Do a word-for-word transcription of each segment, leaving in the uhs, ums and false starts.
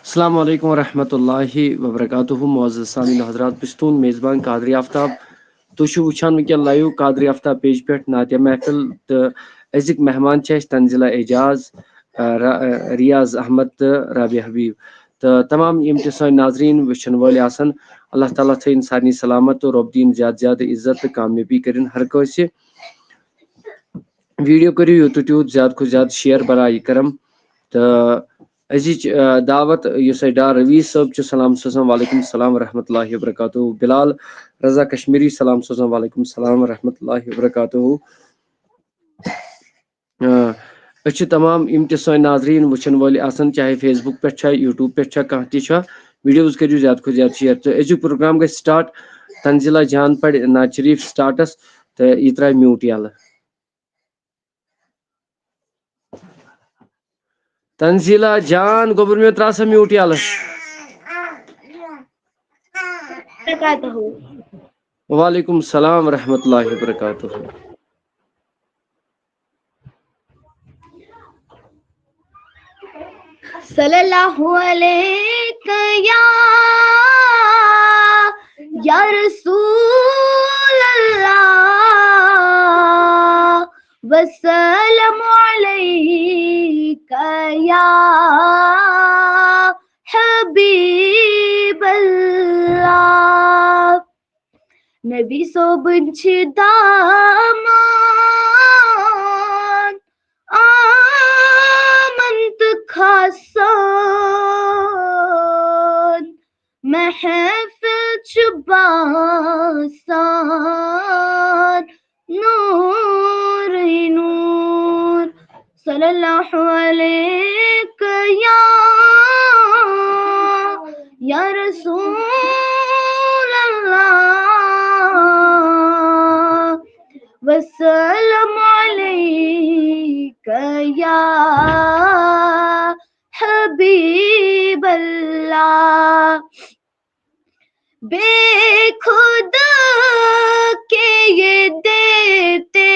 السلام علیکم ورحمۃ اللہ وبرکاتہ۔ معزز سامعین حضرات، بہٕ چھُس تُہُنٛد میزبان قادری آفتاب۔ تُہۍ چھِو وٕچھان وٕنکیٚن لایِو قادری آفتاب پیج پٮ۪ٹھ نعتیہ محفل، تہٕ أزِکۍ مہمان چھِ اَسہِ تنزیلہ اعجاز، آ، را-، آ، ریاض احمد تہٕ رابعہ حبیب۔ تہٕ تمام یِم تہِ سٲنۍ ناظریٖن وٕچھَن وٲلۍ آسَن، اللہ تعالیٰ تھٲیِن سارنٕے سلامت تہٕ رۄب دِیِن زیادٕ زیادٕ عزت تہٕ کامیٲبی کٔرِن ہر کٲنٛسہِ۔ ویڈیو کٔرِو یوٗت تہٕ تیوٗت زیادٕ کھۄتہٕ زیادٕ شیئر برائے کرم۔ تہٕ أزِچ، آ، دعوت یُس اَسہِ ڈار رویٖز صٲب چھُ، سلام سوزان، وعلیکم السلام ورحمۃ اللہ وبرکاتہ۔ بلال رضا کشمیری، سلام سوزان، وعلیکم السلام ورحمۃ اللہ وبرکاتہ۔ آ، أسۍ چھِ تمام یِم تہِ سٲنۍ ناظریٖن وٕچھَن وٲلۍ آسَن، چاہے فیس بُک پٮ۪ٹھ چھا، یوٗٹیوٗب پٮ۪ٹھ چھا، کانٛہہ تہِ چھا، ویڈیوز کٔرِو زیادٕ کھۄتہٕ زیادٕ شیئر۔ تہٕ أزیُک پروگرام گژھِ سٹارٹ تنزیلہ جان پرِ نعت شریف سٹارٹس تہٕ یہِ ترٛاوِ میوٗٹ یَلہٕ۔ تنزیلہ جان، گوٚبُر میون، ترٛاو سا میوٗٹ یَلہٕ۔ وعلیکم السلام ورحمۃ اللہ وبرکاتہ۔ صلی اللہ علیک یا، یا رسول اللہ، وسلم علیک یا حبیب اللہ۔ نبی صٲبٕنۍ چھِ دامان آمن تہٕ کھسان، محفل چھُ باسان نوٗرٕے نوٗر۔ صلی اللہ علیک یا، یا رسول اللہ، وسلم علیک یا حبیب اللہ۔ بے خود کے یہ دیتے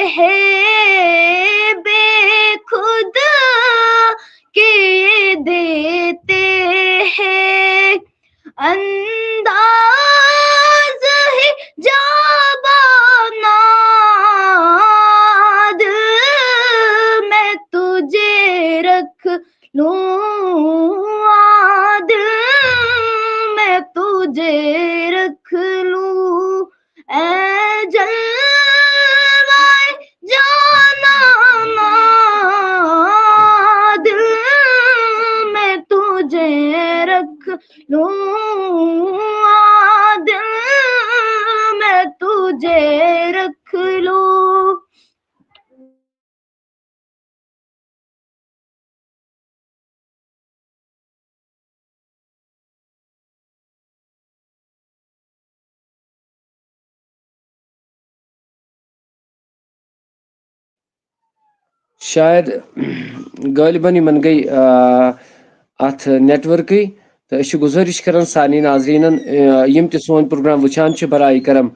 ہیں، بے خود کے یہ دیتے ہیں، انداز ہے جابانا، دل میں تجھے رکھ لوں، آ دل میں تجھے رکھ لوں، اے جلوہ جانانا، آ دل میں تجھے رکھ لوں، آ دل میں تجھے رکھ لوں۔ شاید غٲلباً یِمن گٔے، آ، اتھ نیٹ ورکٕے۔ تہٕ أسۍ چھِ گُزٲرِش کران سارنٕے ناظریٖنن، آ، یِم تہِ سون پروگرام وٕچھان چھِ، برائے کرم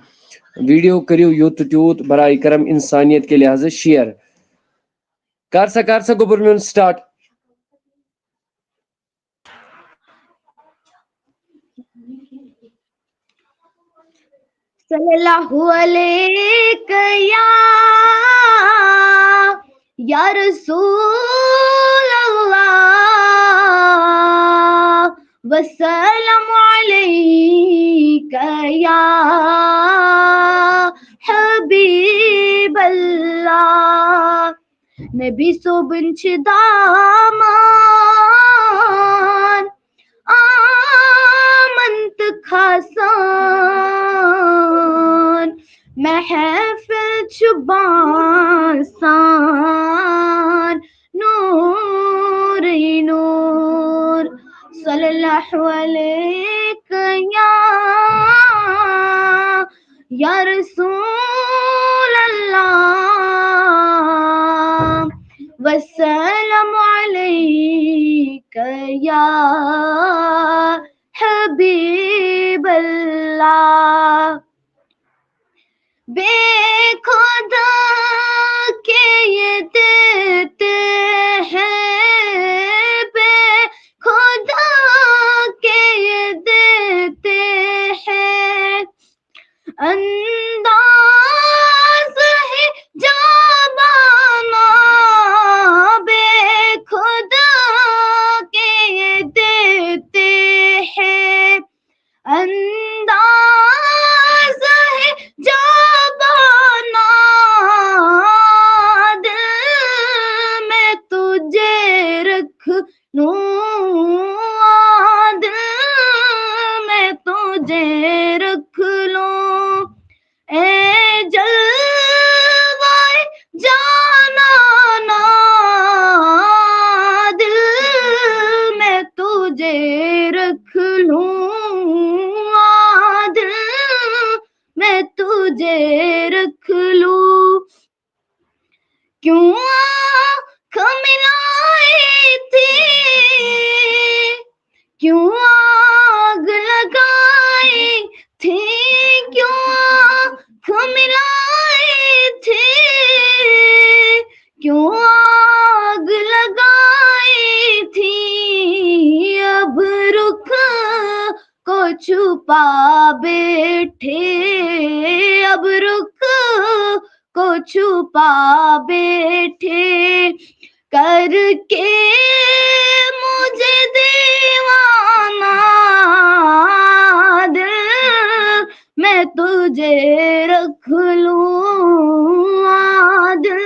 ویڈیو کٔرِو یوٗت تہٕ تیوٗت برائے کرم انسانیت کے لحاظہٕ شیئر۔ کر سا، کر سا گوٚبُر میون سٹارٹ۔ صلی اللہ علیک یا، یا رسول اللہ، وسلم علیک یا حبیب اللہ۔ نبی صٲبٕنۍ چھِ دامان آمن تہٕ کھسان، محفل چھُ باسان نوٗرٕے نوٗر۔ صلی اللہ علیک یا، یا رسول اللہ، وسلم علیک یا حبیب اللہ۔ بے خود کے یہ دیتے ہیں، بے خود तुझे रख लूं, आ दिल मैं तुझे रख लूं। ए जलवाए जानाना, दिल मैं तुझे रख लूं, आ दिल मैं तुझे रख लूं। क्यों आंख मिलाई थी, क्यों आग लगाई थी, क्यों आंख मिलाई थी, क्यों आग लगाई थी। अब रुख को छुपा बैठे, अब रुख को छुपा बैठे, करके मुझे दीवाना। दिल मैं तुझे रख लूं, आ दिल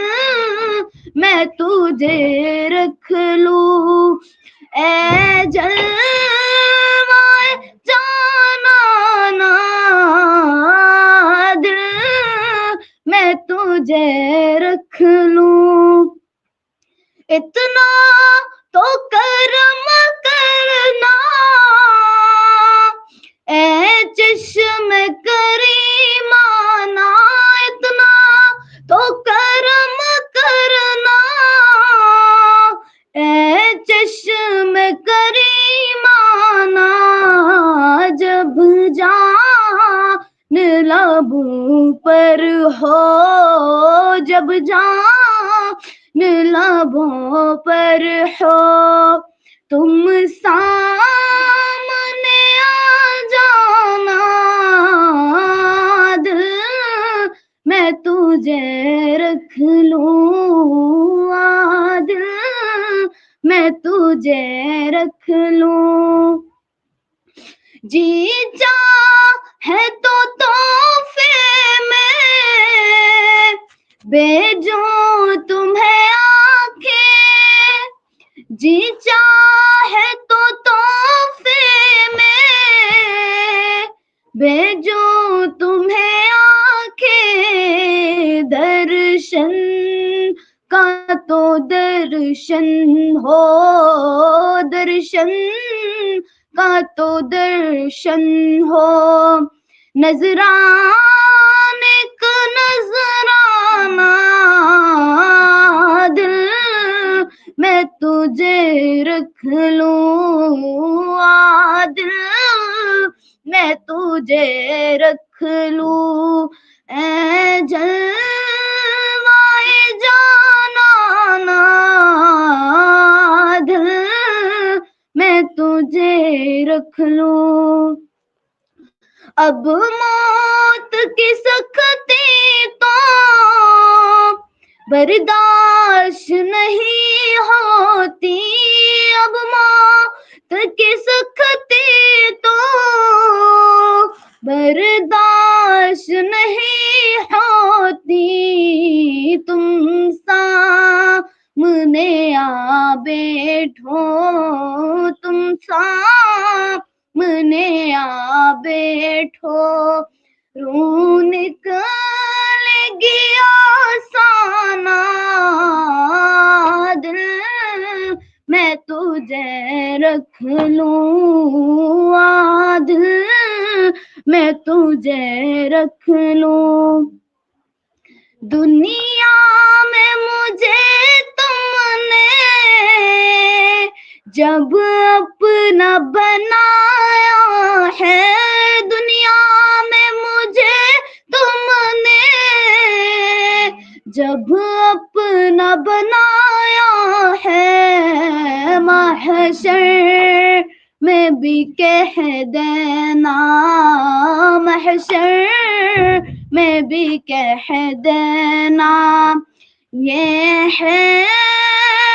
मैं तुझे रख लूं। ए जलवाए जानाना, दिल मैं तुझे रख लूं। इतना तो करम करना, ए चश्म करीमाना, इतना तो करम करना, ए चश्म करीमाना, जब जान लबों पर हो, जब जान लबों पर हो, तुम सामने आ जाना। दिल मैं तुझे रख लूं, आ दिल मैं तुझे रख लूं। जी चाहे तो तोहफे में भेजूं तुम्हें आंखें, जी चाहे तो तोहफे में भेजूं तुम्हें आंखें। दर्शन का तो दर्शन हो, दर्शन का तो दर्शन हो, नजराने का नजराना। दिल मैं तुझे रख लूं, आ दिल मैं तुझे रख लूं। ए जलवाए जानाना, दिल मैं तुझे रख लूं। अब मौत की सख्ती तो बर्दाश्त नहीं होती, अब मौत की सख्ती तो बर्दाश्त नहीं होती। तुम सामने आ बैठो, तुम सामने आ बैठो, रूह निकलेगी आसाना। दिल मैं तुझे रख लूं, आ दिल मैं तुझे रख लूं। दुनिया में मुझे तुमने जब अपना बनाया है, दुनिया में मुझे तुमने जब अपना बनाया है, महशर में भी कह देना, महशर में भी कह देना, ये है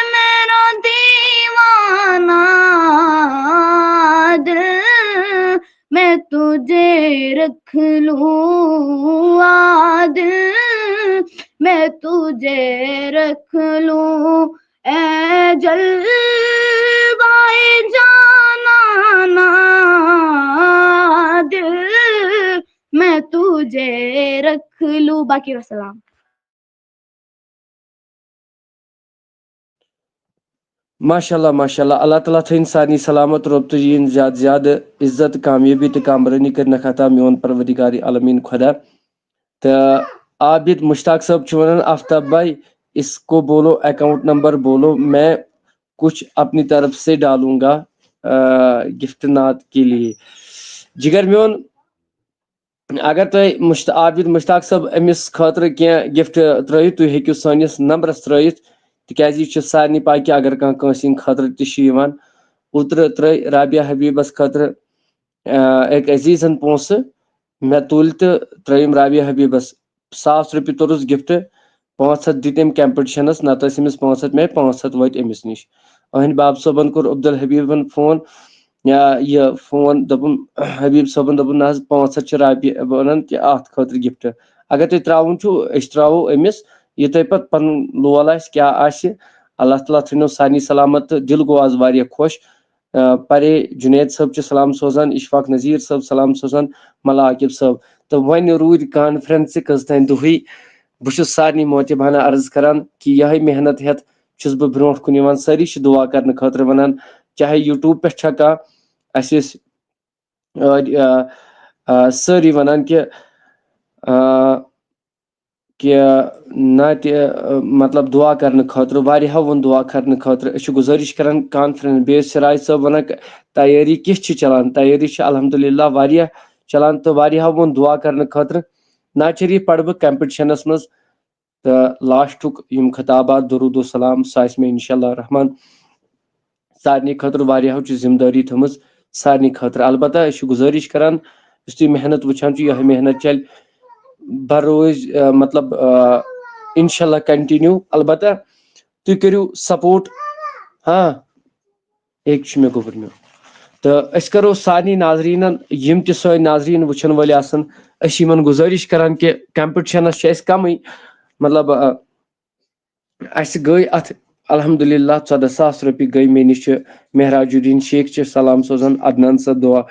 मेरा दीवाना। दिल मैं तुझे रख लूं, आ दिल मैं तुझे रख लूं। ए بائے جانا نا دل میں تجھے رکھ لوں۔ باقی وسلام۔ ماشاء اللہ، ماشاء اللہ، اللہ تعالیٰ تھٲیِن سارنٕے سلامت، رۄب تہٕ یِیِن زیادٕ زیادٕ عزت، کامیٲبی تہٕ کامرٲنی کٔرِنَکھ عطا میون پروردگار عالمیٖن خۄدا۔ تہٕ عابد مشتاق صٲب چھُ وَنان، آفتاب بھائی، اس کو بولو، اکاؤنٹ نمبر بولو، میں کچھ اپنی طرف سے ڈالوں گا گفٹ ناتھ کے لیے۔ جگر میون، اگر تُہۍ مشت عابد مشتاق صٲب أمِس خٲطرٕ کینٛہہ گفٹ ترٲیِو، تُہۍ ہیٚکِو سٲنِس نمبرس ترٲیِتھ، تِکیازِ یہِ چھُ سارنٕے پاے کہِ اگر کانٛہہ کٲنٛسہِ ہِنٛدِ خٲطرٕ تہِ چھُ یِوان، اوترٕ ترٲے رابیا حبیبس خٲطرٕ، آ، أکۍ عزیزن پونٛسہٕ، مےٚ تُلۍ تہٕ ترٲیِم رابیا حبیبس۔ ساس رۄپیہِ توٚرُس گفٹ، پانٛژھ ہتھ دِتۍ أمۍ کمپٹیشنس، نتہٕ ٲسۍ أمِس پانٛژھ ہتھ، مےٚ پانٛژھ ہتھ وٲتۍ أمِس نِش۔ أہنٛدِ باب صٲبن کوٚر عبدالحبیبن فون، یا یہِ فون، دوٚپُن، حبیب صٲبن دوٚپُن، نہ حظ، پانٛژھ ہتھ چھِ رۄپیہِ بنان تہِ اتھ خٲطرٕ گفٹ۔ اگر تُہۍ ترٛاوُن چھُو، أسۍ ترٛاوو أمِس، یہِ تۄہہِ پتہٕ پنُن لول آسہِ، کیٛاہ آسہِ۔ اللہ تعالیٰ تھٲینو سارنٕے سلامت تہٕ دِل گوٚو آز واریاہ خۄش۔ آ، پرے جنید صٲب چھِ سلام سوزان، اشفاق نذیر صٲب سلام سوزان، ملا عاقب صٲب۔ تہٕ وۄنۍ روٗدۍ کانفرنسہِ کٔژتام دۄہٕے۔ بہٕ چھُس سارنٕے معتبانہ عرض کران کہِ یِہے محنت ہٮ۪تھ چھُس بہٕ برونٛٹھ کُن یِوان۔ سٲری چھِ دُعا کرنہٕ خٲطرٕ وَنان، چاہے YouTube پٮ۪ٹھ چھا کانٛہہ، اَسہِ ٲسۍ ٲدۍ، آ، آ، سٲری وَنان کہِ، آ، کہِ نہ تہِ، آ، مطلب، دُعا کرنہٕ خٲطرٕ، واریاہو ووٚن دُعا کرنہٕ خٲطرٕ۔ أسۍ چھِ گُزٲرِش کران کانفرنس، بیٚیہِ ٲسۍ سراج صٲب وَنان کہِ تیٲری کِژھ چھِ چلان؟ تیٲری چھِ الحمدللہ واریاہ چلان تہٕ واریاہو ووٚن دُعا کرنہٕ خٲطرٕ۔ ناز شریف پَرٕ بہٕ کمپٹیشنس منٛز، تہٕ لاسٹُک یِم خطابات، درود و سلام، سُہ آسہِ مےٚ انشاءاللہ الرحمن سارنٕے خٲطرٕ۔ واریاہو چھِ ذمہٕ دٲری تھٲومٕژ سارنٕے خٲطرٕ۔ البتہ أسۍ چھِ گُزٲرِش کران، یُس تُہۍ محنت وٕچھان چھِو، یِہوٚے محنت چلہِ بروز، آ، مطلب، آ، انشاءاللہ continue۔ البتہ تُہۍ کٔرِو support۔ ہاں، ایک چھُ مےٚ گوٚبُر میون۔ تہٕ أسۍ کرو سارنٕے ناظریٖنن، یِم تہِ سٲنۍ ناظریٖن وٕچھن وٲلۍ آسن، أسۍ چھِ یِمن گُزٲرِش کران کہِ کمپٹیشنس چھِ اَسہِ کمٕے، مطلب، آ، اَسہِ گٔے اَتھ الحمدللہ ژۄدہ ساس رۄپیہِ گٔے۔ مےٚ نِش چھِ مہراج الدین شیخ چھِ سلام سوزان، عدنان صٲب دُعا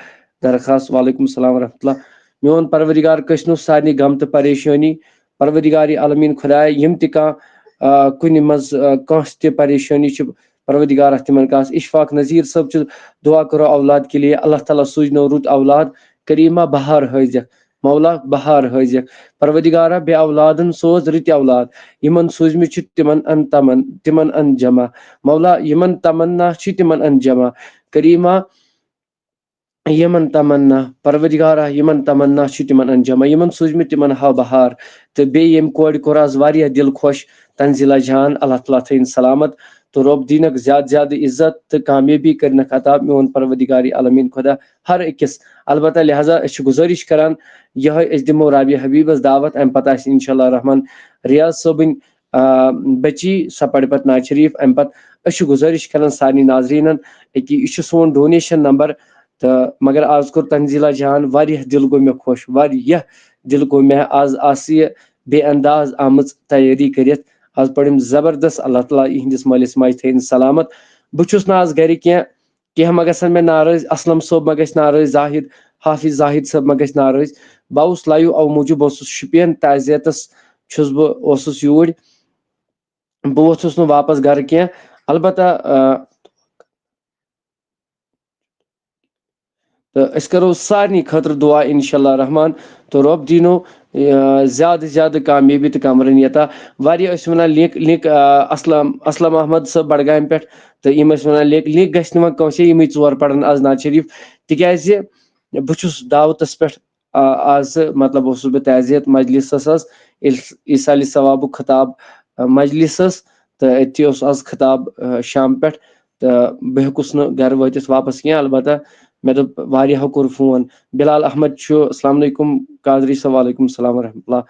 درخواست، وعلیکم السلام ورحمۃ اللہ۔ میون پروردگار کٔسنو سارنٕے غم تہٕ پریشٲنی۔ پروردگار عالمیٖن خۄدایا، یِم تہِ کانٛہہ، آ، کُنہِ منٛز، آ، کٲنٛسہِ تہِ پریشٲنی چھِ، پروردگارا تِمن کانٛہہ اشفاق نذیر صٲب چھُ دُعا کرو اولاد کے لیے، اللہ تعالیٰ سوٗزنو رُت اولاد، کریٖما بہار ہٲوزٮ۪کھ، مولا بہار ہٲوزٮ۪کھ، پروردگارا بے اولادن سوز رٕتۍ اولاد، یِمن سوٗزمٕتۍ چھِ تِمن ان تمن، تِمن ان جمع، مولا یِمن تمنا چھِ تِمن ان جمع، کریٖما یِمن تمنا، پروردگارا یِمن تمنا چھِ تِمن ان جمع، یِمن سوٗزمٕتۍ تِمن ہاو بہار۔ تہٕ بیٚیہِ ییٚمہِ کورِ کوٚر از واریاہ دِل خۄش، تنزیلا جان، اللہ تعالیٰ تھٲیِن سلامت، تہٕ رۄب دِنکھ زیادٕ زیادٕ عزت تہٕ کامیٲبی کٔرِنکھ عطا میون پروردگار عالمیٖن خۄدا ہر أکِس۔ البتہ لہذا أسۍ چھِ گُزٲرِش کران، یِہوٚے أسۍ دِمو رابعہ حبیبس دعوت، امہِ پتہٕ آسہِ انشاءاللہ الرحمن ریاض صٲبٕنۍ، آ، بچی، سۄ پرِ پتہٕ نعت شریف۔ امہِ پتہٕ أسۍ چھِ گُزٲرِش کران سارنٕے ناظریٖنن، أکہِ یہِ چھُ سون donation number، تہٕ مگر آز کوٚر تنزیلا جان واریاہ دِل گوٚو مےٚ خۄش، واریاہ دِل گوٚو مےٚ۔ آز آسہٕ یہِ بے انداز آمٕژ تیٲری کٔرِتھ۔ آز پٔرِم زبردست، اللہ تعالیٰ یِہنٛدِس مٲلِس ماجہِ تھٲیِن سلامت۔ بہٕ چھُس نہٕ آز گرِ کینٛہہ، کینٛہہ ما گژھن مےٚ ناراض، اسلم صٲب ما گژھِ ناراض، زاہد، حافظ زاہد صٲب ما گژھِ ناراض۔ بہٕ آوُس live اَوٕ موٗجوٗب، بہٕ اوسُس شُپین تعزیتس چھُس بہٕ، اوسُس یوٗرۍ، بہٕ ووٚتھُس نہٕ واپس گرٕ کینٛہہ۔ البتہ، آ، تہٕ أسۍ کرو سارنٕے خٲطرٕ دُعا انشاءاللہ الرحمن، تہٕ رۄب دیٖنو، آ، زیادٕ زیادٕ کامیٲبی تہٕ کامرٲنی عطا۔ واریاہ ٲسۍ ونان link، link، آ، اسلم، اسلم احمد صٲب بڈگامہِ پٮ۪ٹھ، تہٕ یِم ٲسۍ ونان link، link گژھِ نہٕ وۄنۍ کٲنٛسے، یِمٕے ژور پرن از نعت شریف، تِکیازِ بہٕ چھُس دعوتس پٮ۪ٹھ، آ، آز، مطلب، اوسُس بہٕ تعزیت مجلسس حظ، ایٖس-، ایٖسالِ ثوابُک خطاب، آ، مجلسس، تہٕ أتھی اوس آز خطاب، آ، شام پٮ۪ٹھ، تہٕ بہٕ ہیوٚکُس نہٕ گرٕ وٲتِتھ واپس کینٛہہ۔ البتہ مےٚ دوٚپ، واریاہو کوٚر فون، بلال احمد چھُ، السلام علیکم، قادری صٲب، وعلیکم السلام ورحمۃ اللہ۔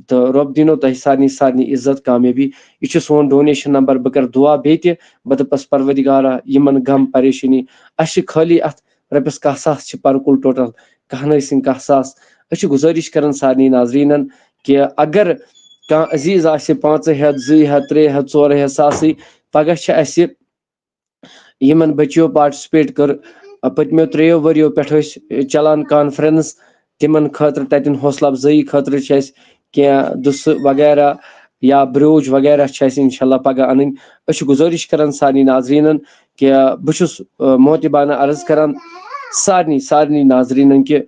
تہٕ رۄب دِنو تۄہہِ سارنٕے، سارنٕے عزت، کامیٲبی۔ یہِ چھُ سون donation number۔ بہٕ کرٕ دُعا بیٚیہِ تہِ، بہٕ دَپس، پروردگارا، یِمن غم پریشٲنی، اَسہِ چھِ خٲلی اَتھ رۄپیَس کاہ ساس چھِ پَرٕ کُل total، کاہ نَے سٕنٛدۍ کاہ ساس۔ أسۍ چھِ گُزٲرِش کران سارنٕے ناظریٖنَن کہِ اگر کانٛہہ عزیٖز آسہِ پانٛژٕ ہَتھ، زٕ ہَتھ، ترٛےٚ ہَتھ، ژورَے ہَتھ، ساسٕے، پگاہ چھِ اَسہِ یِمن بچیو پارٹِسِپیٹ کٔر۔ پٔتمیو ترٛیٚیو ؤریو پٮ۪ٹھ ٲسۍ چلان کانفرنس، تِمن خٲطرٕ تتٮ۪ن حوصلہٕ افزٲیی خٲطرٕ چھِ اَسہِ کینٛہہ دُسہٕ وغیرہ یا بروج وغیرہ چھِ اَسہِ انشاءاللہ پگاہ انٕنۍ۔ أسۍ چھِ گُزٲرِش کران سارنٕے ناظریٖنن کہِ بہٕ چھُس، آ، محتبانہ عرض کران سارنٕے، سارنٕے ناظریٖنن کہِ،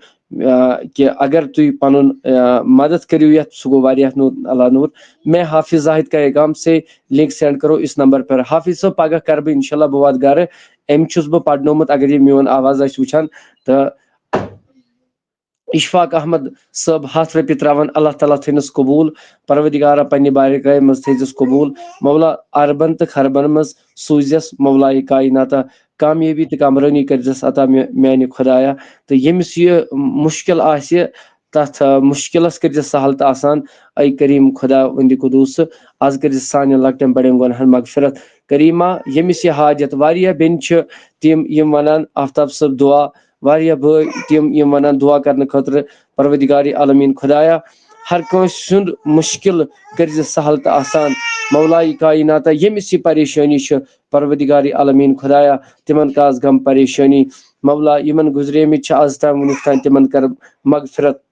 آ، کہِ اگر تُہۍ پنُن، آ، مدد کٔرِو یتھ، سُہ گوٚو واریاہ نوٗر، اللہ نوٗر۔ میں حافظ زاہد کا یہ کام سے لنک سینڈ کرو اس نمبر پر۔ حافظ صٲب، پگاہ کرٕ بہٕ انشاءاللہ، بہٕ واتہٕ گرٕ، أمۍ چھُس بہٕ پرنومُت، اگر یہِ میون آواز آسہِ وٕچھان۔ تہٕ اشفاق احمد صٲب ہتھ رۄپیہِ ترٛاوان، اللہ تعالیٰ تھٲینَس قبوٗل۔ پروردگارا، پننہِ بارگاہہِ منٛز تھٲیزٮ۪س قبوٗل۔ مولا، اربن تہٕ خربن منٛز سوٗززٮ۪س مولا یہِ کائناتہ کامیٲبی تہٕ کامرٲنی کٔرزٮ۪س عطا مے-، میانہِ خدایا۔ تہٕ ییٚمِس یہِ مُشکِل آسہِ، تتھ، آ، مُشکِلس کٔرزِ سہل تہٕ آسان۔ اے کریم خدا وندِ قدوٗس، از کٔرزِ سانٮ۪ن لۄکٹٮ۪ن بڑٮ۪ن گۄناہن مغفرت۔ کریما، ییٚمِس یہِ حاجت، واریاہ بیٚنہِ چھِ تِم یِم ونان، آفتاب صٲب دعا، واریاہ بٲے تِم یِم ونان دعا کرنہٕ خٲطرٕ، پروردگار عالمین خدایا، ہر کٲنٛسہِ سُنٛد مُشکِل کٔرزِ سہل تہٕ آسان۔ مولا کائناتا، ییٚمِس یہِ پریشٲنی چھِ، پروردگار عالمین خدایا، تِمن کاس غم پریشٲنی۔ مولا، یِمن گُزریمٕتۍ چھِ از تام وُنیُک تام، تِمن کر مغفرت۔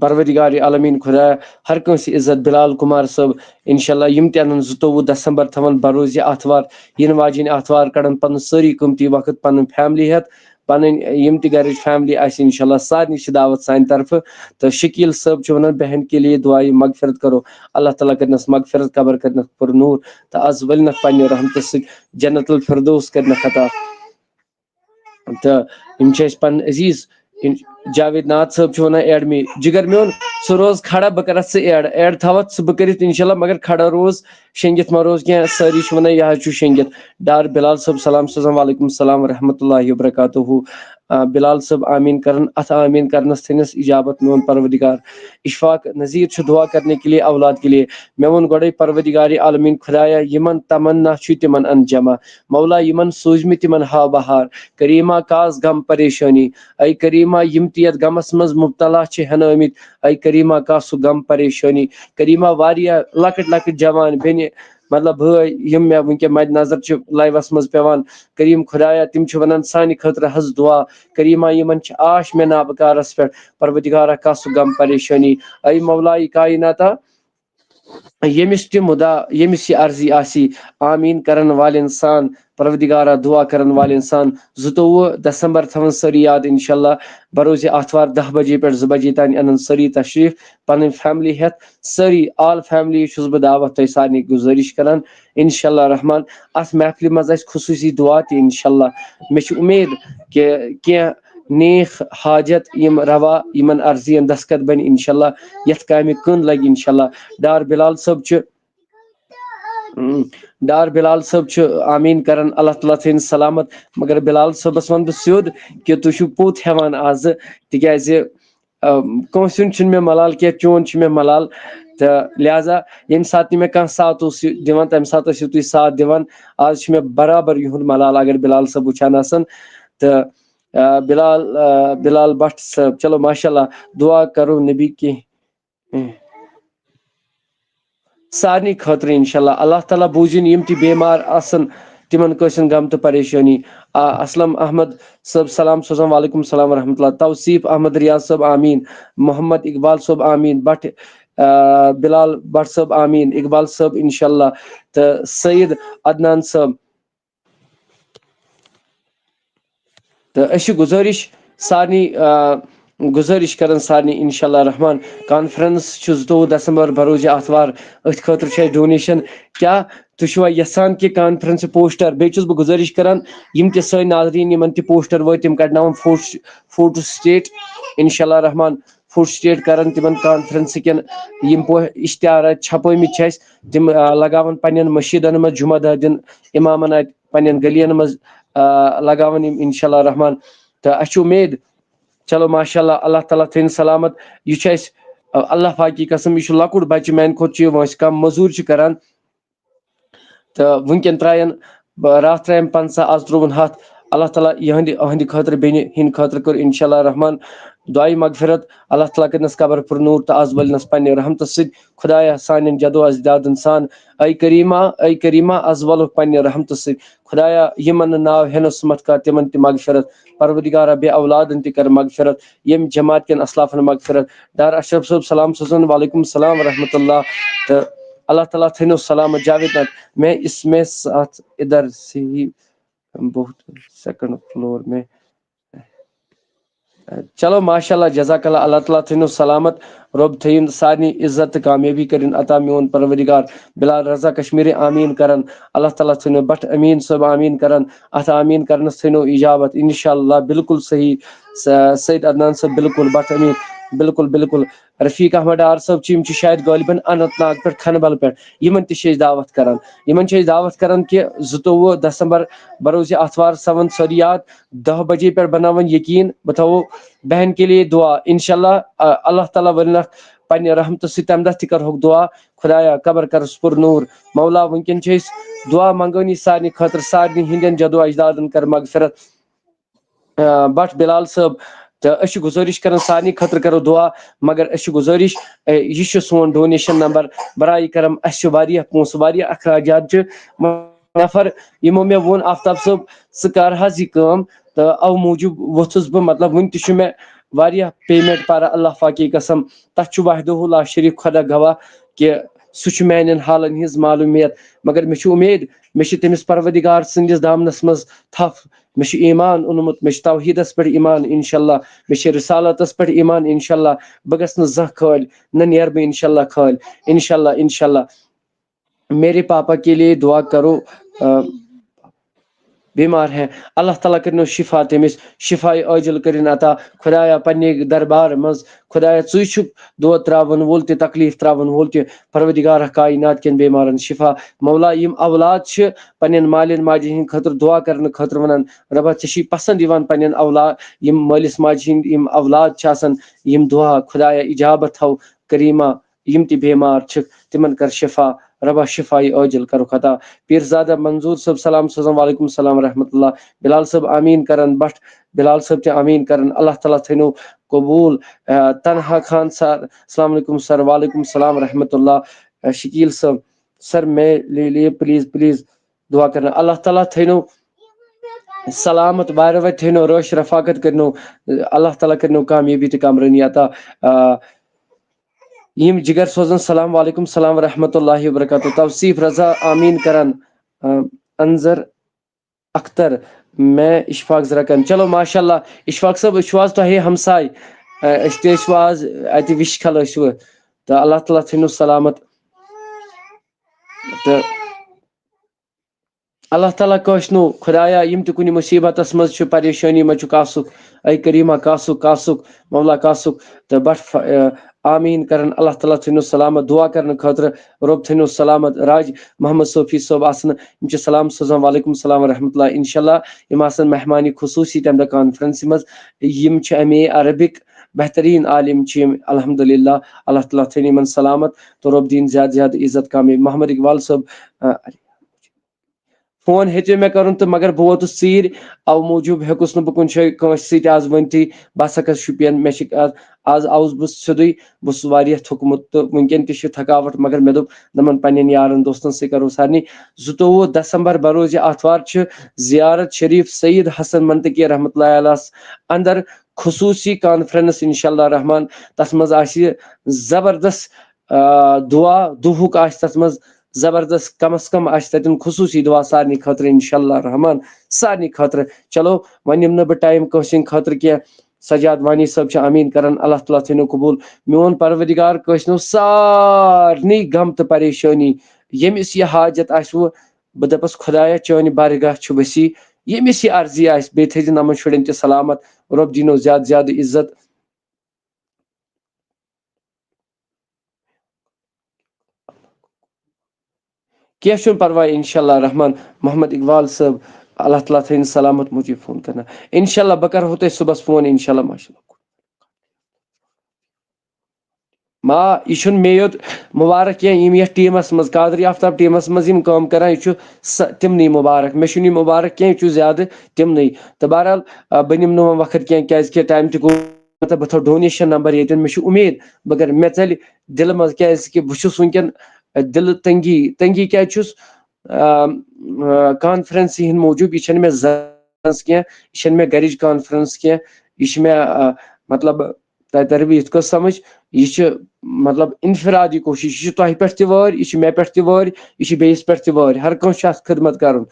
پروردگار عالمین خدایا، ہر کٲنٛسہِ عزت۔ بلال کمار صٲب، انشاءاللہ یِم تہِ انن زٕتووُہ دسمبر تھاون بروز یہِ آتھوار، یِنہٕ واجیٚنۍ آتھوار کڑن پنُن سٲری قۭمتی وقت پنٕنۍ فیملی ہٮ۪تھ، پنٕنۍ یِم تہِ گرٕچ فیملی آسہِ، انشاءاللہ سارنٕے چھِ دعوت سانہِ طرفہٕ۔ تہٕ شکیل صٲب چھُ ونان، بہن کے لیے دعائے مغفرت کرو، اللہ تعالیٰ کرنس مغفرت، قبر کرنس پر نور، تہٕ از ؤلنکھ پننہِ رحمتہٕ سۭتۍ جنت الفردوس کرنکھ عطا۔ تہٕ یِم چھِ اَسہِ پَنٕنۍ عزیٖز، یِم جاوید ناتھ صٲب چھِ وَنان، "ایڈ می جِگر میون، ژٕ روز کھڑا، بہٕ کَرَتھ ژٕ ایڈ، ایڈ تھاوَتھ ژٕ بہٕ کٔرِتھ، اِنشاء اللہ، مگر کھڑا روز، شیٚنگِتھ مہ روز کینٛہہ۔" سٲری چھِ وَنان، "یہِ حظ چھُ شیٚنگِتھ۔" ڈار بلال صٲب سلام سوزان، "وعلیکم السلام ورحمۃ اللہ وبرکاتہ۔" آ، بلال صٲب آمیٖن کَران، اَتھ آمیٖن کَرنَس تھٲینَس اِجابت میون پروردگار۔ اشفاق نذیر چھُ دعا کرنے کے لیے، اولاد کے لیے۔ مےٚ ووٚن گۄڈَے، پروردگار عالمین خدایا، یِمَن تمنا چھُ تِمَن اَن جمع۔ مولا، یِمَن سوٗزمٕتۍ تِمَن ہاو بہار۔ کریما، کاس غم پریشٲنی۔ اے کریما، یِم تہِ یَتھ غمَس منٛز مُبتلا چھِ ہٮ۪نہٕ آمٕتۍ، اے کریما، کاس سُہ غم پریشٲنی۔ کریما، واریاہ لۄکٕٹۍ لۄکٕٹۍ جوان بیٚنہِ، مطلب بٲے، یِم مےٚ وٕنکیٚن مدِ نظر چھِ لایوَس منٛز پٮ۪وان۔ کریم خدایا، تِم چھِ وَنان، "سانہِ خٲطرٕ حظ دُعا۔" کریما، یِمَن چھِ آش مےٚ نابکارَس پٮ۪ٹھ۔ پروردگارا، کاس سُہ غم پریشٲنی۔ اے مولا کائناتا، ییٚمِس تہِ مُدا، ییٚمِس یہِ عرضی آسی، آمیٖن کرن والٮ۪ن سان، پروردگارا، دُعا کرن والٮ۪ن سان، زٕتووُہ دسمبر تھاوان سٲری یاد، انشاءاللہ، بروزِ آتھوار دَہ بجے پٮ۪ٹھ زٕ بجے تام انن سٲری تشریف، پنٕنۍ فیملی ہٮ۪تھ، سٲری، آل فیملی چھُس بہٕ دعوت تۄہہِ سارنٕے گُزٲرِش کران، انشاءاللہ رحمان۔ اتھ محفلہِ منٛز آسہِ خصوٗصی دُعا تہِ، انشاءاللہ۔ مےٚ چھِ اُمید کہِ کینٛہہ نیک حاجت یِم روا، یِمن عرضین دستخط بنہِ، انشاءاللہ، یتھ کامہِ کٕن لگہِ، انشاءاللہ۔ ڈار بلال صٲب چھُ، اۭں، ڈار بلال صٲب چھُ آمیٖن کران، اللہ تعالیٰ تھٲیِن سلامت۔ مگر بلال صٲبس ونہٕ بہٕ سیوٚد کہِ تُہۍ چھِو پوٚت ہٮ۪وان آزٕ، تِکیازِ، اَم، کٲنٛسہِ ہُنٛد چھُنہٕ مےٚ ملال کینٛہہ، چون چھُ مےٚ ملال۔ تہٕ لہذا ییٚمہِ ساتہٕ تہِ مےٚ کانٛہہ ساتھ اوس یہِ دِوان، تمہِ ساتہٕ ٲسِو تُہۍ ساتھ دِوان۔ آز چھُ مےٚ برابر یِہُنٛد ملال، اگر بلال صٲب وٕچھان آسن۔ تہٕ، آ، بلال، آ، بلال بٹ صٲب، چلو ماشاءاللہ، دعا کرو نبی کی۔ سارنٕے خٲطرٕ انشاءاللہ۔ اللہ تعالیٰ بوٗزِن یِم تہِ بیمار آسن، تِمن کٲنٛسہِ ہُنٛد غم تہٕ پریشٲنی۔ آ، اسلم احمد صٲب سلام سوزان، وعلیکم السلام ورحمۃ اللہ۔ توصیف احمد ریاض صٲب آمیٖن، محمد اقبال صٲب آمیٖن، بٹ، آ، بلال بٹ صٲب آمیٖن، اقبال صٲب انشاءاللہ، تہٕ سعید عدنان صٲب۔ تہٕ أسۍ چھِ گُزٲرِش سارنٕے، آ، گُزٲرِش کران سارنٕے، انشاءاللہ رحمان، کانفرنس چھُ زٕتووُہ دسمبر، بروزِ آتھوار۔ أتھۍ خٲطرٕ چھُ اَسہِ ڈونیشن۔ کیٛاہ تُہۍ چھِوا یژھان کہِ کانفرنس پوسٹر؟ بیٚیہِ چھُس بہٕ گُزٲرِش کران، یِم تہِ سٲنۍ ناظریٖن، یِمن تہِ پوسٹر وٲتۍ، تِم کڑناوَن فوٹو، فوٹو سٹیٹ، انشاءاللہ رحمان۔ فوٹو سٹیٹ کرن تِمن کانفرنس کٮ۪ن یِم پو-، اشتہارات چھپٲومٕتۍ چھِ اَسہِ، تِم، آ، لگاون پننٮ۪ن مٔشیٖدن منٛز، جمعہ دۄہ دِن امامن اَتہِ، پننٮ۪ن گلیَن منٛز، آ، لگاون یِم، انشاءاللہ رحمان۔ تہٕ اَسہِ چھِ اُمید، چلو ماشاءاللہ، اللہ تعالیٰ تھٲیِن سلامت۔ یہِ چھُ اَسہِ، آ، اللہ پاکی قسم، یہِ چھُ لۄکُٹ بچہٕ، میانہِ کھۄتہٕ چھُ یہِ وٲنٛسہِ کم، مٔزوٗرۍ چھُ کران۔ تہٕ وٕنکٮ۪ن ترٛایَن، ب-، راتھ ترٛایَن پنٛژاہ، آز ترٛووُن ہَتھ۔ اللہ تعالیٰ یِہٕنٛدِ، أہٕنٛدِ خٲطرٕ، بیٚنہِ ہِنٛدِ خٲطرٕ کٔر انشاءاللہ رحمان دعایہِ مغفرت، اللہ تعالیٰ کٔرنَس قبر پر نور تہٕ از ولنَس پننہِ رحمتہٕ سۭتۍ۔ خدایا، سانٮ۪ن جدو اجدادن سان، اے کریمہ، اے کریمہ، از ولُکھ پننہِ رحمتہٕ سۭتۍ۔ خدایا، یِمن نہٕ ناو ہٮ۪نَس سُمتھ کانٛہہ، تِمن تہِ مغفرت۔ پروردگارا، بے اولادن تہِ کر مغفرت، ییٚمہِ جماعت کٮ۪ن اسلافن مغفرت۔ ڈار اشرف صٲب، سلام سوزان، وعلیکم السلام ورحمۃ اللہ۔ تہٕ اللہ تعالیٰ تھٲینو سلامت۔ جاوید ناتھ، میں اس میں ساتھ ادھر سے ہی بہت سیکنڈ فلور میں۔ چلو، ماشاء اللہ، جزاک اللہ، اللہ تعالیٰ تھٲینو سلامت۔ رۄب تھٲیِن سارنٕے عزت تہٕ کامیٲبی کٔرِن عطا، میون پروردگار۔ بلال رضا کشمیری آمیٖن کرن، اللہ تعالیٰ تھٲینو۔ بٹ امین صٲب آمیٖن کرن، اتھ آمیٖن کرنس تھٲینو اجابت، انشاءاللہ۔ بالکل صحیح، س-، سید عدنان صٲب، بالکل، بٹ امین، بالکل، بالکل۔ رفیق احمد ڈار صٲب چھِ، یِم چھِ شاید غٲلباً اننت ناگ پٮ۪ٹھ، کھنبل پٮ۪ٹھ۔ یِمن تہِ چھِ أسۍ دعوت کران، یِمن چھِ أسۍ دعوت کران کہِ زٕتووُہ دسمبر، بروزِ آتھوار، سون سٲری یاد، دہ بجے پٮ۪ٹھ بناوان یقین، بہٕ تھاوو بہن کے لیے دعا۔ انشاءاللہ، آ، اللہ تعالیٰ ولنکھ پننہِ رحمتہٕ سۭتۍ تمہِ دۄہ تہِ کرہوکھ دعا۔ خدایا، قبر کرس پر نور۔ مولا، وٕنکیٚن چھِ أسۍ دعا منگٲنی سارنٕے خٲطرٕ، سارنٕے ہٕنٛدٮ۪ن جدو اجدادن کر مغفرت۔ آ، بٹ بلال صٲب، تہٕ أسۍ چھِ گُزٲرِش کران سارنٕے خٲطرٕ کرو دعا، مگر أسۍ چھِ گُزٲرِش، اے، یہِ چھُ سون ڈونیشن نمبر، برائے کرم، اَسہِ چھِ واریاہ پونٛسہٕ، واریاہ اخراجات چھِ۔ نفر یِمو مےٚ ووٚن، آفتاب صٲب، ژٕ کر حظ یہِ کٲم؟ تہٕ اَوٕ موٗجوٗب ووٚتھُس بہٕ، مطلب، وُنہِ تہِ چھُ مےٚ واریاہ پیمنٹ پَرٕ، اللہ فاقی قسم، تَتھ چھُ وحدہ لا شریک خۄدا گواہ کہِ سُہ چھُ میانٮ۪ن حالن ہٕنٛز معلوٗمیت۔ مگر مےٚ چھُ اُمید، مےٚ چھِ تٔمِس پروردگار سٕنٛدِس دامنس منٛز تھپھ۔ مےٚ چھُ ایمان اوٚنمُت، مےٚ چھُ توحیٖدس پٮ۪ٹھ ایمان، انشاءاللہ۔ مےٚ چھُ رسالتس پٮ۪ٹھ ایمان، انشاءاللہ۔ بہٕ گژھٕ نہٕ زانٛہہ خٲلۍ، نہ نیرٕ بہٕ، انشاءاللہ، خٲلۍ، انشاءاللہ، انشاءاللہ۔ میرے پاپا کے لیے دعا کرو، آ، بیمار ہے، اللہ تعالیٰ کٔرِنو شفا تٔمِس، شفاے عٲجل کٔرِن عطا۔ خدایا، پننہِ دربار منٛز، خدایا، ژٕے چھُکھ دود تراون وول تہِ، تکلیف تراون وول تہِ۔ پروردگارہ، کائنات کٮ۪ن بیمارن شفا۔ مولا، یِم اولاد چھِ، پننٮ۪ن مالٮ۪ن ماجہِ ہٕنٛدِ خٲطرٕ دعا کرنہٕ خٲطرٕ ونان، ربا، ژےٚ چھُے پسند یِوان پننٮ۪ن اولاد، یِم مٲلِس ماجہِ ہٕنٛدۍ یِم اولاد چھِ آسان، یِم دعا، خدایا، اجابت تھاو۔ کریمہ، یِم تہِ بیمار چھِ، تِمن کر شفا۔ ربا، شفایہِ عٲجل کرُکھ عطا۔ پیٖرزادہ منظور صٲب، سلام سوزان، وعلیکم السلام ورحمۃ اللہ۔ بلال صٲب آمیٖن کرن، بٹ بلال صٲب تہِ آمیٖن کرن۔ اللہ تعالیٰ تھٲینو قبول۔ آ، تنہا خان سر، السلام علیکم سر، وعلیکم السلام ورحمۃ اللہ۔ آ، شکیل صٲب، سر، میں لے لیے، پلیز، پلیز دعا کرنا۔ اللہ تعالیٰ تھٲینو سلامت، وارٕ وارٕ تھٲینو رٲچھ رفاقت کٔرنو، اللہ تعالیٰ کٔرنو کامیٲبی تہٕ کامرٲنی عطا۔ آ، یِم جگر سوزن سلام، وعلیکم السلام ورحمۃ اللہ وبرکاتہ۔ توصیف رضا آمیٖن کران، آ، انظر اختر، میں اشفاق زرکن۔ چلو، ماشاءاللہ، اشفاق صٲب، أسۍ چھِو آز تۄہے ہمساے، آ، أسۍ تہِ ٲسۍ وۄنۍ آز اتہِ وِش کھلہٕ ٲسۍ وۄنۍ۔ تہٕ اللہ تعالیٰ تھٲینو سلامت۔ تہٕ اللہ تعالیٰ کٲنٛسہِ نہٕ، خدایا، یِم تہِ کُنہِ مُصیبتس منٛز چھِ، پریشٲنی منٛز چھُ، کاسُک، اے کریمہ، کاسُک، کاسُک، مولا کاسُک، تہٕ بٹ ف-، آ، آمیٖن کرن۔ اللہ تعالیٰ تھٲینو سلامت۔ دعا کرنہٕ خٲطرٕ رۄب تھٲینو سلامت۔ راج محمد صوفی صٲب آسن، یِم چھِ سلام سوزان، وعلیکم السلام ورحمۃ اللہ۔ انشاءاللہ، یِم آسن مہمانِ خصوٗصی تمہِ دۄہ کانفرنسہِ منٛز۔ یِم چھِ ایم اے عربک بہتریٖن عالم چھِ یِم، الحمدللہ۔ اللہ تعالیٰ تھٲینو یِمن سلامت تہٕ رۄب دِیِن زیادٕ زیادٕ عزت کامیٲبی۔ محمد اقبال صٲب، آ، فون ہیٚژیو مےٚ کَرُن تہٕ مگر بہٕ ووتُس ژیٖرۍ، اَوٕ موٗجوٗب ہیوٚکُس نہٕ بہٕ کُنہِ جایہِ کٲنٛسہِ سۭتۍ آز ؤنتھٕے۔ بہٕ ہسا کھَسہٕ شُپین، مےٚ چھِ آز، آز آوُس بہٕ سیوٚدُے، بہٕ چھُس واریاہ تھوٚکمُت تہٕ وٕنکٮ۪ن تہِ چھِ تھکاوٹ، مگر مےٚ دوٚپ دَپان پنٛنٮ۪ن یارَن دوستَن سۭتۍ کَرو سارنٕے۔ زٕتووُہ دسمبر بروز یہِ آتھوار چھِ زیارت شریف سید حسن منطقی رحمتہ اللہ علیہس اندر خصوٗصی کانفرنس انشاءاللہ رحمان۔ تَتھ منٛز آسہِ زبردست، آ، دُعا، دُہُک آسہِ تَتھ منٛز زبردست، کم از کم آسہِ تَتٮ۪ن خصوٗصی دُعا سارنٕے خٲطرٕ، انشاءاللہ رحمان، سارنٕے خٲطرٕ۔ چلو، وۄنۍ نِمہٕ نہٕ بہٕ ٹایم کٲنٛسہِ ہِنٛدِ خٲطرٕ کینٛہہ۔ سجاد وانی صٲب چھِ آمیٖن کران، اللہ تعالیٰ تھٲینو قبوٗل۔ میون پروردگار کٲنٛسہِ نو سارنٕے غم تہٕ پریشٲنی، ییٚمِس یہِ حاجت آسہِ وٕ، بہٕ دَپَس، خدایا، چٲنۍ بارگاہ چھُ وسیع، ییٚمِس یہِ عرضی آسہِ، بیٚیہِ تھٲیزِ نَمَن شُرٮ۪ن تہِ سلامت، رۄب دِنو زیادٕ زیادٕ عزت۔ کینٛہہ چھُنہٕ پرواے، انشاءاللہ رحمان۔ محمد اقبال صٲب، اللہ تعالیٰ تھٲیِن سلامت، مجھے فون کرنا۔ انشاءاللہ بہٕ کرہو تۄہہِ صُبحس فون، انشاءاللہ، ماشاءاللہ۔ ما، یہِ چھُنہٕ مےٚ یوت مُبارک کینٛہہ، یِم یَتھ ٹیٖمَس منٛز، قادری آفتاب ٹیٖمَس منٛز یِم کٲم کران، یہِ چھُ سہ-، تِمنٕے مُبارک۔ مےٚ چھُنہٕ یہِ مُبارک کینٛہہ، یہِ چھُ زیادٕ تِمنٕے۔ تہٕ بہرحال، آ، بہٕ نِمہٕ نہٕ وۄنۍ وقت کینٛہہ، کیٛازِکہِ ٹایم تہِ گوٚو۔ مطلب، بہٕ تھاوٕ ڈونیشن نمبر ییٚتٮ۪ن، مےٚ چھُ اُمید، مگر مےٚ ژَلہِ دِلہٕ منٛز، کیازِ کہِ بہٕ چھُس وٕنکیٚن، آ، دِلہٕ تنگی، تنگی کیازِ چھُس، آ، آ، کانفرنسہِ ہِنٛدۍ موٗجوٗب، یہِ چھَنہٕ مےٚ زٲژ کینٛہہ، یہِ چھَنہٕ مےٚ گرِچ کانفرنس کینٛہہ، یہِ چھِ مےٚ، آ، مطلب، تۄہہِ تَرِ بہٕ یِتھ کٔنۍ سمجھ، یہِ چھِ، مطلب، انفرادی کوٗشِش، یہِ چھِ تۄہہِ پٮ۪ٹھ تہِ وٲرۍ، یہِ چھِ مےٚ پٮ۪ٹھ تہِ وٲرۍ، یہِ چھِ بیٚیِس پٮ۪ٹھ تہِ وٲرۍ، ہر کانٛہہ چھُ اَتھ خدمت کرُن۔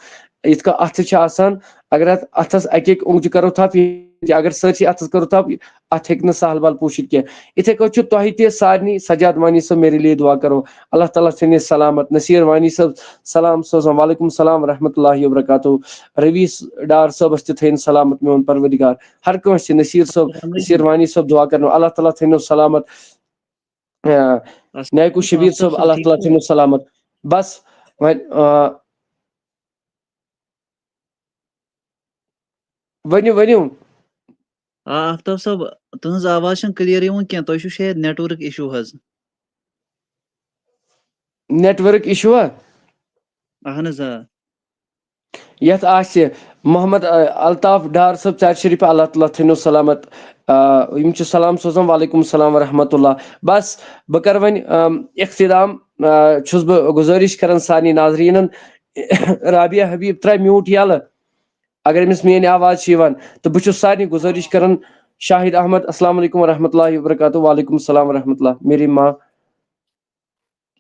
یِتھ کٔنۍ اَتھٕ چھِ آسان، اگر اَتھ اَتھَس اَکہِ اَکہِ اونٛگجہِ کَرو تھَپھ، یہِ، اگر سٲرسٕے اَتھَس کَرو تھَپھ، اَتھ ہیٚکہِ نہٕ سہل بل پوٗشِتھ کینٛہہ۔ یِتھَے کٔنۍ چھُ تۄہہِ تہِ سارنٕے، سجاد وانی صٲب، میرے لیے دعا کرو، اللہ تعالیٰ تھٲینو سلامت۔ نصیر وانی صٲب، سلام سوزان، وعلیکم السلام ورحمۃ اللہ وبرکاتہ۔ رویس ڈار صٲبَس تہِ تھٲیِن سلامت میون پروردگار۔ ہر کٲنٛسہِ، نصیر صٲب، السلام علیکم۔ نصیر وانی صٲب، دعا کرنو، اللہ تعالیٰ تھٲینو سلامت۔ آ، السلام نیکو شبیر علیکم۔ صٲب، آفتاب صٲب، اللہ ٹھیٖک تعالیٰ چھِو؟ تھٲینو سلامت۔ بس، وۄنۍ، آ، ؤنِو، ؤنِو۔ آ، آفتاب صٲب، تُہٕنٛز آواز چھَنہٕ clear یِوان کینٛہہ، تۄہہِ چھُو شاید network issue حظ۔ Network issue ہا؟ اہن حظ، آ۔ یَتھ آسہِ محمد، آ، الطاف ڈار صٲب، ژارِ شریف، اللہ تعالیٰ تھٲینو سلامت۔ آ، یِم چھِ سلام سوزان، وعلیکم السلام ورحمۃ اللہ۔ بس، بہٕ کرٕ وۄنۍ، آم، اختتام، آ، چھُس بہٕ گُزٲرِش کران سارنٕے ناظریٖنن، رابعہ حبیب ترٛاوِ mute یَلہٕ۔ اگر أمِس میٲنۍ آواز چھِ یِوان، تہٕ بہٕ چھُس سارنٕے گُزٲرِش کران، شاہد احمد، السلام علیکم ورحمۃ اللہ وبرکاتہ۔ وعلیکم السلام ورحمۃ اللہ، میری ماں۔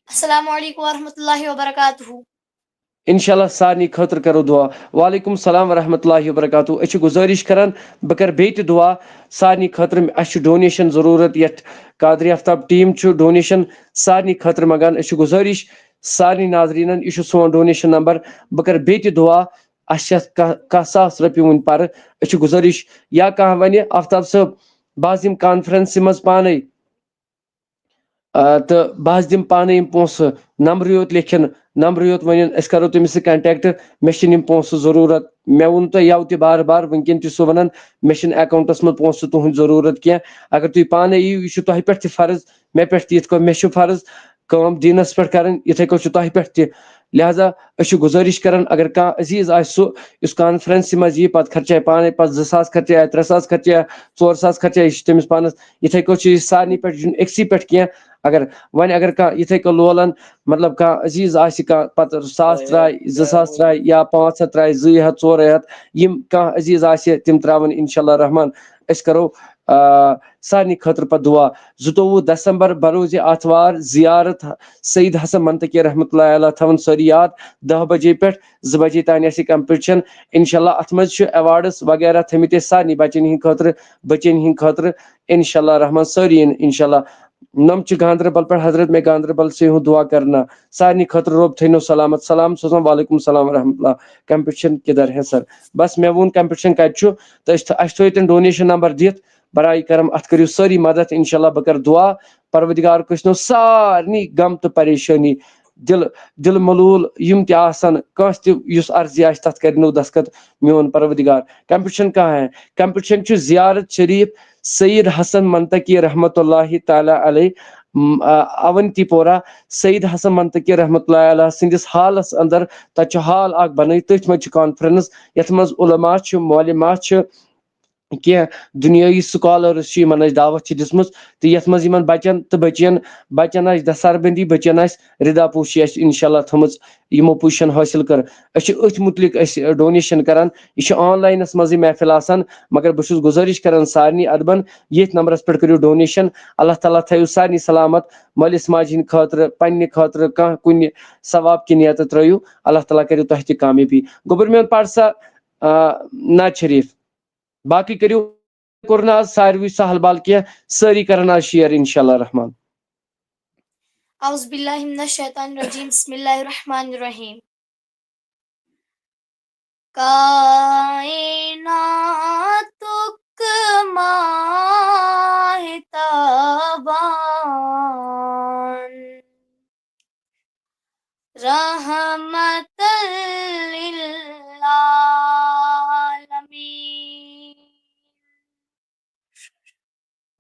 السلام علیکم ورحمۃ اللہ وبرکاتہ۔ انشاءاللہ سارنٕے خٲطرٕ کرو دعا۔ وعلیکم السلام ورحمۃ اللہ وبرکاتہ۔ أسۍ چھِ گُزٲرِش کران، بہٕ کرٕ بیٚیہِ تہِ دعا سارنٕے خٲطرٕ۔ اَسہِ چھُ donation ضروٗرت، یَتھ قادری آفتاب team چھُ donation سارنٕے خٲطرٕ منٛگان۔ أسۍ چھِ گُزٲرِش سارنٕے ناظریٖنن، یہِ چھُ سون donation number۔ بہٕ کرٕ بیٚیہِ تہِ دعا، اَسہِ چھِ اَتھ کاہ، کاہ ساس رۄپیہِ وٕنہِ پَرٕ۔ أسۍ چھِ گُزٲرِش، یا کانٛہہ وَنہِ، آفتاب صٲب، بہٕ حظ یِمہٕ conference منٛز پانَے، آ، تہٕ بہٕ حظ دِمہٕ پانَے یِم پونٛسہٕ، نمبرٕے یوت لیکھِن، نمبرٕے یوت ؤنِن، أسۍ کَرو تٔمِس سۭتۍ contact، مےٚ چھِنہٕ یِم پونٛسہٕ ضروٗرت۔ مےٚ ووٚن تۄہہِ یَوٕ تہِ بار بار، وٕنکیٚن تہِ چھُسو وَنان، مےٚ چھِنہٕ account منٛز پونٛسہٕ تُہٕنٛدۍ ضروٗرت کینٛہہ۔ اگر تُہۍ پانَے یِیِو، یہِ چھُ تۄہہِ پٮ۪ٹھ تہِ فرض، مےٚ پٮ۪ٹھ تہِ، یِتھ کٔنۍ مےٚ چھُ فرض کٲم دیٖنَس پٮ۪ٹھ کَرٕنۍ، یِتھَے کٔنۍ چھُ تۄہہِ پٮ۪ٹھ تہِ۔ لہذا أسۍ چھِ گُزٲرِش کَران، اگر کانٛہہ عزیٖز آسہِ، سُہ یُس conference منٛز یی، پَتہٕ خرچایہِ پانَے، پَتہٕ زٕ ساس خرچایہِ، ترٛےٚ ساس خرچایہِ، ژور ساس خرچایہِ، یہِ چھُ تٔمِس پانَس۔ یِتھَے کٔنۍ چھُ یہِ سارنٕے پٮ۪ٹھ، یہِ چھُنہٕ أکسٕے پٮ۪ٹھ کینٛہہ۔ اگر وۄنۍ اگر کانٛہہ یِتھَے کٔنۍ لولَن، مطلب، کانٛہہ عزیٖز آسہِ، کانٛہہ پَتہٕ ساس ترٛایہِ، زٕ ساس ترٛایہِ یا پانٛژھ ہَتھ ترٛایہِ، زٕے ہَتھ، ژورَے ہَتھ، یِم کانٛہہ عزیٖز آسہِ، تِم ترٛاوَن اِنشاء اللہ رحمان۔ أسۍ کَرو، آ، سارنٕے خٲطرٕ پَتہٕ دُعا۔ زٕتووُہ دسمبر، بروز آتھوار، زیارت سید حسن منطقی رحمتہ اللہ علیہ تھاوان سٲری یاد۔ دَہ بجے پٮ۪ٹھ زٕ بجے تام آسہِ یہِ competition۔ انشاءاللہ اَتھ منٛز چھُ awards وغیرہ تھٲمٕتۍ أسۍ سارنٕے بَچَن ہِنٛدِ خٲطرٕ، بَچَن ہِنٛدِ خٲطرٕ۔ انشاءاللہ رحمان سٲری یِن انشاءاللہ۔ نۄم چھِ گاندربل پٮ۪ٹھ، حضرت میں گاندربل سے ہوں دعا کرنا۔ سارنٕے خٲطرٕ رۄب تھٲینو سلامت۔ سلام سوزان، وعلیکم السلام ورحمتہ اللہ۔ Competition کدھر ہے سر؟ بس مےٚ ووٚن competition کَتہِ چھُ، تہٕ أسۍ تھٲ-، اَسہِ تھٲیِو تِم donation number دِتھ۔ برائے کرم، اتھ کٔرِو سٲری مدد، انشاءاللہ بہٕ کرٕ دُعا، پروردگار کٔژھنو سارنٕے غم تہٕ پریشٲنی، دل، دل ملوٗل یِم تہِ آسن، کٲنٛسہِ تہِ یُس عرضی آسہِ، تتھ کرنو دستخط میون پروردگار۔ Competition کہاں ہے؟ Competition چھُ زیارت شریف سید حسن منطقی رحمتہ اللہ تعالیٰ علیہ، م، آ، اونتی پورہ۔ سید حسن منطقی رحمتہ اللہ علیہ سٕنٛدِس حالس اندر، تتہِ چھُ حال اکھ بنٲوِتھ، تٔتھۍ منٛز چھِ conference، یتھ منٛز علماء چھِ، معلمہ چھِ، کینٛہہ دُنیٲیی scholars چھِ، یِمن اَسہِ دعوت چھِ دِژمٕژ، تہٕ یَتھ منٛز یِمن بَچن تہٕ بٔچِیَن، بَچن آسہِ دستار بندی، بٔچِیَن آسہِ ردا پوشی اَسہِ انشاءاللہ تھٲومٕژ، یِمو position حٲصِل کٔر۔ أسۍ چھِ أتھۍ مُتعلِق أسۍ donation کران۔ یہِ چھُ online منٛزٕے محفل آسان، مگر بہٕ چھُس گُزٲرِش کران سارنٕے ادبن، ییٚتھۍ نمبرس پٮ۪ٹھ کٔرِو donation۔ اللہ تعالیٰ تھٲیِو سارنٕے سلامت، مٲلِس ماجہِ ہِنٛدِ خٲطرٕ، پننہِ خٲطرٕ، کانٛہہ کُنہِ ثواب کہِ نیتہٕ ترٲیِو، اللہ تعالیٰ کٔرِو تۄہہِ تہِ کامیٲبی۔ گوٚبُر میون، پَر سا، آ، ناد شریف۔ باقٕے کٔرِو، کوٚر نہٕ آز ساروٕے سہل بال کینٛہہ، سٲری کرن آز share انشاءاللہ رحمان۔ اعوذ باللہ من الشیطان الرجیم، بسم اللہ الرحمن الرحیم۔ کائناتُک ماہتابان، رحمت للعالمین۔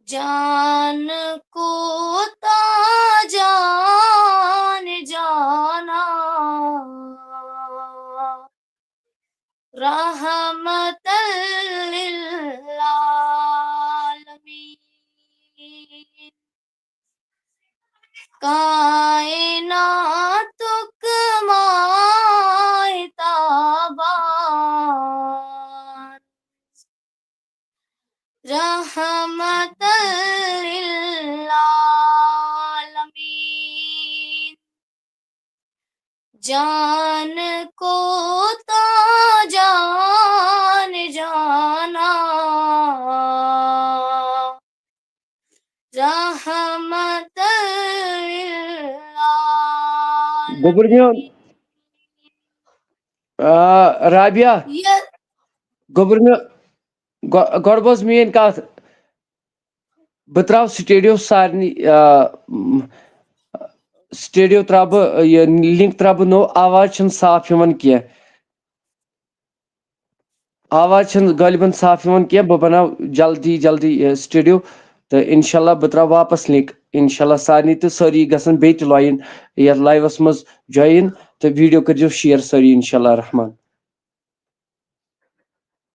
جان کوتاہ جان جانا، رحمت للعالمین۔ کائناتُک ماہتابان، رحمت للعالمین۔ جان کوتاہ جان جانا، رحمت للعالمین۔ گوٚبُر میون، آ، رابعہ، یہِ گوٚبُر میون، گۄ-، گۄڈٕ بوز میٲنۍ کتھ۔ بہٕ تراو سٹیڈیو سارنٕے، آ، م، سٹیڈیو تراو بہٕ، یہِ لِنک تراو بہٕ نوٚو، آواز چھنہٕ صاف یِوان کینٛہہ۔ آواز چھنہٕ غٲلبن صاف یِوان کینٛہہ۔ بہٕ بناو جلدی جلدی، یہِ سٹیڈیو، تہٕ انشاءاللہ بہٕ تراو واپس لِنک۔ انشاءاللہ سارنٕے، تہٕ سٲری گژھن بیٚیہِ تہِ لایِن یتھ لایوس منٛز جویِن، تہٕ ویڈیو کٔرزیو شیئر سٲری انشاءاللہ رحمان۔